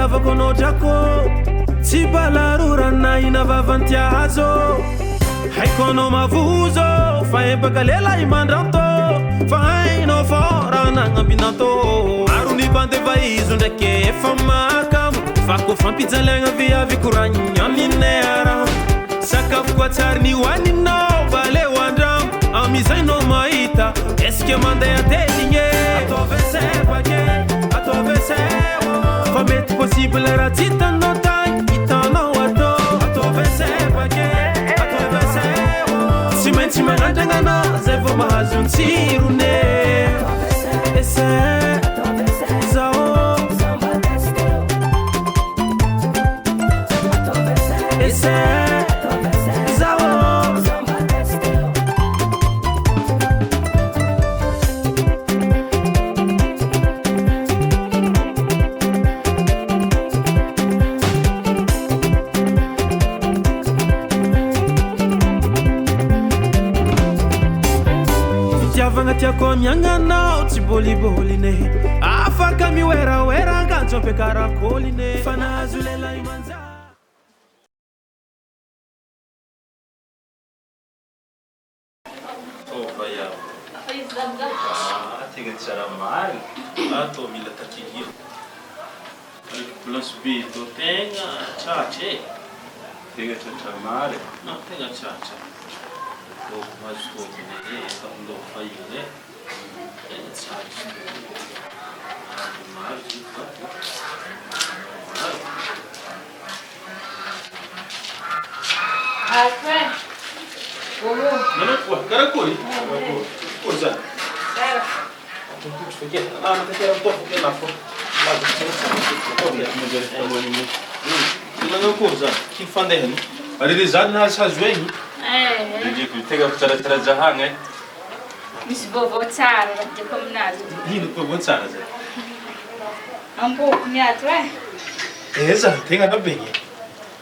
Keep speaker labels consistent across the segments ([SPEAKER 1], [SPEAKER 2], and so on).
[SPEAKER 1] Fitiavako anao drako Tsy balarorana ina vavantiazo Haiko anao mavozo Fa empaka lelahy mandranto Fa hainao fô raha nagnambinanto Maro ny mpandefa izo ndraiky efa mahakamo Fa ko fampijaliagna viavy koragnina aminay araho Sakafo koa tsary nihoaninao Mba aleo andramo Amizay nao mahita Est-ce que mandeha teligny e Ataovy essai bake Ataovy essai oh Fa mety possible raha tsy hitanao tagny Hitanao atô Ataovy essai bake Ataovy essai oh Tsy maintsy magnandragna anao Zay vao mahazo ny tsirony e Essai Zao Essai Zao Fitiavagna tiako amiagnanao tsy bôlibôline Afaka miwerawera anganjo ampiakarakôline Fa nahazo lelahy manjary. Tova iaho. Ah, tegna tsara marigny. Ah, tô mila takilia. Ndraiky blanche be tô tegna tratra e.
[SPEAKER 2] Tegna tratra marigny.
[SPEAKER 1] Ah, tegna tratra. Tô mahazo tombony e, tamin'lô fahiny e. Tegna tsara izy tô. Maro izy io fa. Maro. Karakory? Akory zany?
[SPEAKER 3] Tsara.
[SPEAKER 1] Akory zany? Kivy fandehany. Ary le zany nahazohazo aigny.
[SPEAKER 3] Eh.
[SPEAKER 2] Tegna fitsaratsara jahagna e.
[SPEAKER 3] Misy vaovao tsara raha tiako aminazy.
[SPEAKER 1] Ino vaovao tsara zay?
[SPEAKER 3] Amboko ny ato eh.
[SPEAKER 1] Eh zany tegna rabe.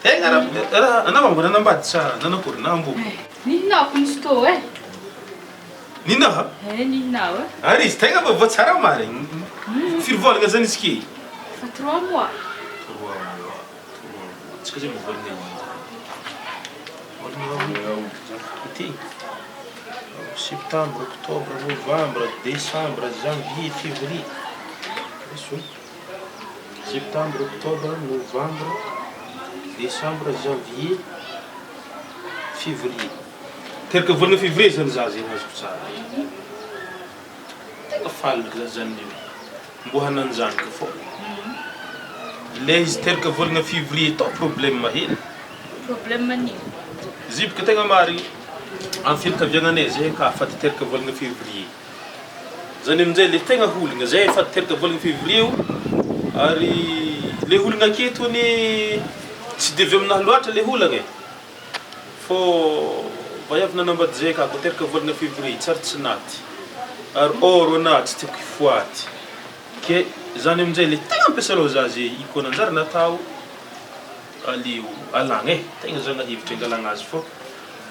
[SPEAKER 1] Tegna raha anao mbola nanambady sa nanakory na amboko?
[SPEAKER 3] Nihinako ny sto eh.
[SPEAKER 1] Ninaha?
[SPEAKER 3] Eh nihinao eh.
[SPEAKER 1] Ary izy tegna vaovao tsara marigny. Firy vôlagna zany izy ke?
[SPEAKER 3] Fa 3 mois.
[SPEAKER 1] 3 mois. 3 mois. Tsika zay mivolagna ino? Volagna ity. Septembre, octobre, novembre, décembre, janvier, février. Eso. Septembre, octobre, novembre, décembre, janvier, février. Teraka volana février zany za zegny azoko tsara. Tegna faly ndraiky za zany io. Mbo hananjanaka fô. Le izy teraka volana février tao problème hely.
[SPEAKER 3] Problème an'ino?
[SPEAKER 1] Ziboka tegna marigny amin'ny fianakaviagnanay zay ka faty teraka volana février. Zany aminjay le tegna olagna zay faty teraka volana février io ary le olagna aketo anie tsy de avy aminahy loatra le olagna e. Fô vaiavy nanambady zay ka ko teraka volana février tsary tsy naty ary or anahy tsy tiako hifoaty ke zany aminjay le tegna ampiasa za ze io koa nanjary natao aleo alagna e, tegna zany hevitra angalagna azy fô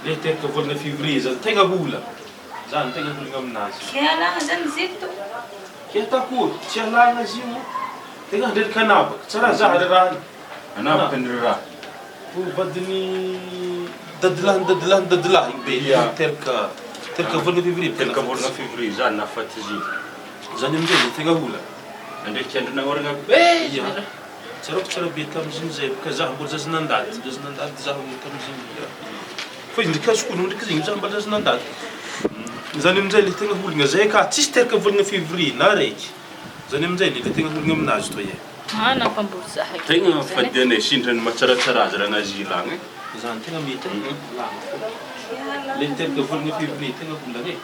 [SPEAKER 1] le teraka volana février zany tegna ola, zany tegna olagna aminazy.
[SPEAKER 3] Ke alagna zany izy eto?
[SPEAKER 1] Ke ataoko tsy alagna izy io, tegna handreraka anabaka, tsara za rarahany.
[SPEAKER 2] Anabaka ny raraha.
[SPEAKER 1] Ho vadin'ny dadilahy dadilahy dadilahy igny be
[SPEAKER 2] Ia.
[SPEAKER 1] teraka teraka volana février.
[SPEAKER 2] Teraka volana février zany nahafaty izy io.
[SPEAKER 1] Zany aminjay le tegna ola.
[SPEAKER 2] Ndraiky andro nagnoragna be.
[SPEAKER 1] Ia. Tsaroako tsara be tamin'izy zay ka za mbola zaza nandady, zaza nandady zaho tamin'izy igny. Fa izy ndraiky azoko ono ndraiky zegny za mbola zaza nandady. Zany aminjay le tegna olagna zay ka tsisy teraka volana février na raiky. Zany aminjay le tegna olagna aminazy toy e.
[SPEAKER 3] Ah, nampamboly zahay.
[SPEAKER 2] Tegna fadianay sindra ny mahatsaratsara azy raha nazila agny e.
[SPEAKER 1] Zany tegna mety e. Lany fô. Le teraka volana février tegna olagna e.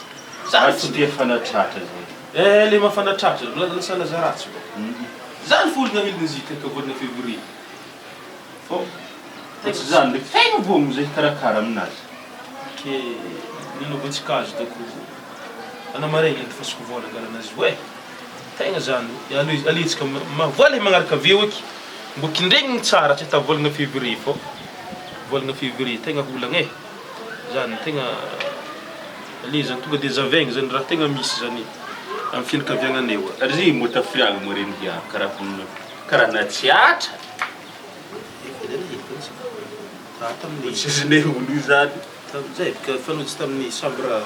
[SPEAKER 2] Za tsy dia fanatratra zay.
[SPEAKER 1] Eh le mahafanatratra, lasa laza ratsy vao. Zany fo olagna hely izy teraka volana février. Fô
[SPEAKER 2] Fa tsy zany ndraiky tegna vogno zay hikarakara aminazy.
[SPEAKER 1] Ke nanaovantsika azy doko anamaregny andifasiko vôla angalana azy io e. Tegna zany aletsika vola magnaraka avy eo eky mbô kindregniny tsara tsy atao volana février fô volana février tegna olagna e. Zany tegna ale zany tonga de zavaigny zany raha tegna misy zany amin'ny fianakaviagnanay io.
[SPEAKER 2] Ary zegny mbô tafiriagna moa regny hiaro karaha karaha natsiatra.
[SPEAKER 1] Raha tamin'ny.
[SPEAKER 2] Tsisy olo io zany.
[SPEAKER 1] Tamin'izay ka fanojo tamin'ny chambre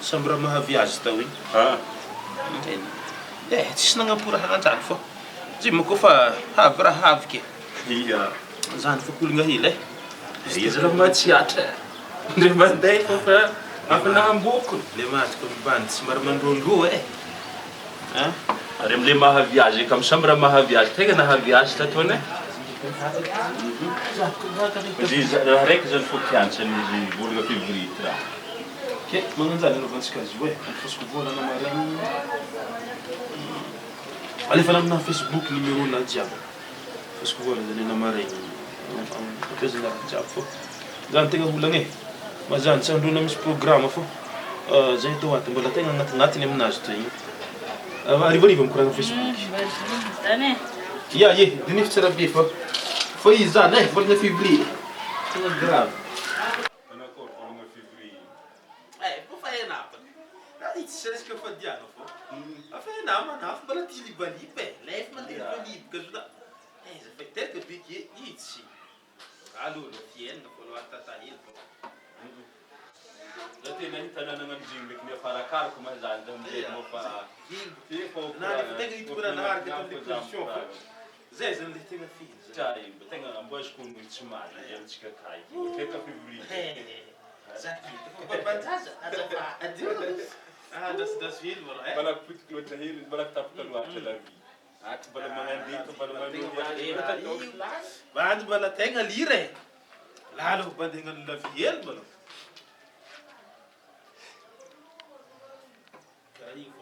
[SPEAKER 1] chambre mahavy azy tao igny.
[SPEAKER 2] Ah.
[SPEAKER 1] Eh, tsisy nagnampy raha anjany fô. Zay moa koa fa avy raha avy ke.
[SPEAKER 2] Ia.
[SPEAKER 1] Zany fa kologna hely e.
[SPEAKER 2] Izy raha matsiatra. Ndre mandeha fô fa avy nahambokony.
[SPEAKER 1] Le maty ko mibandy tsy maro mandroandroa e. Hein?
[SPEAKER 2] Ary amle mahavy azy ka amy chambre mahavy azy tegna nahavy azy tataony e. Izy raha raiky zany fô kiantsany izy volagna février ty raha.
[SPEAKER 1] Ke magnanjany anaovantsika azy io e. Andifasiko volana maraigny. Alefa amina Facebook numéro na jiaby. Fasiko volana zany na maraigny. Ampiazana raha jiaby fô. Zany tegna olagna e. Mazany tsy androna misy programme fô. Zay atao ato mbola tegna agnatinatiny aminazy ty igny. Arivariva mikoragna Facebook.
[SPEAKER 3] Zany e.
[SPEAKER 1] Ya ye, diniko tsara be fa fa izy zany e, volana février. Tegna grave.
[SPEAKER 2] Anakory volagna février.
[SPEAKER 1] Eh, koa fa hainà baka. Raha io tsy sesika fa diana fô. Fa hainà manafo mbola tia libaliba e. Lefa mandeha libaliba ka zo da. Aiza fa teraka be ke itsy. Alo aloha fiainana fô aloha tata hely fô.
[SPEAKER 2] Za tena hita nagnano zegny ndraiky miafarakarako ma zany za amizay moa fa Ty fô
[SPEAKER 1] Na rehefa tegna hitoko naharaka tamin'le position fô. Zay zany le tegna fihiny zany.
[SPEAKER 2] Tsara io, mba tegna amboaziko ono tsy marina izy amintsika kay. Teraka février.
[SPEAKER 1] Eh, Zaki, babanjaza azafady. Ah, drasidrasy hely mbola eh.
[SPEAKER 2] Mbola potiky loatra hely, mbola tapaka loatra la vie. Ato mbola magnandika, mbola manao
[SPEAKER 1] Bandy mbola tegna lira e. Lalo bandy hagnano la vie hely mbola. Karaha igny fô.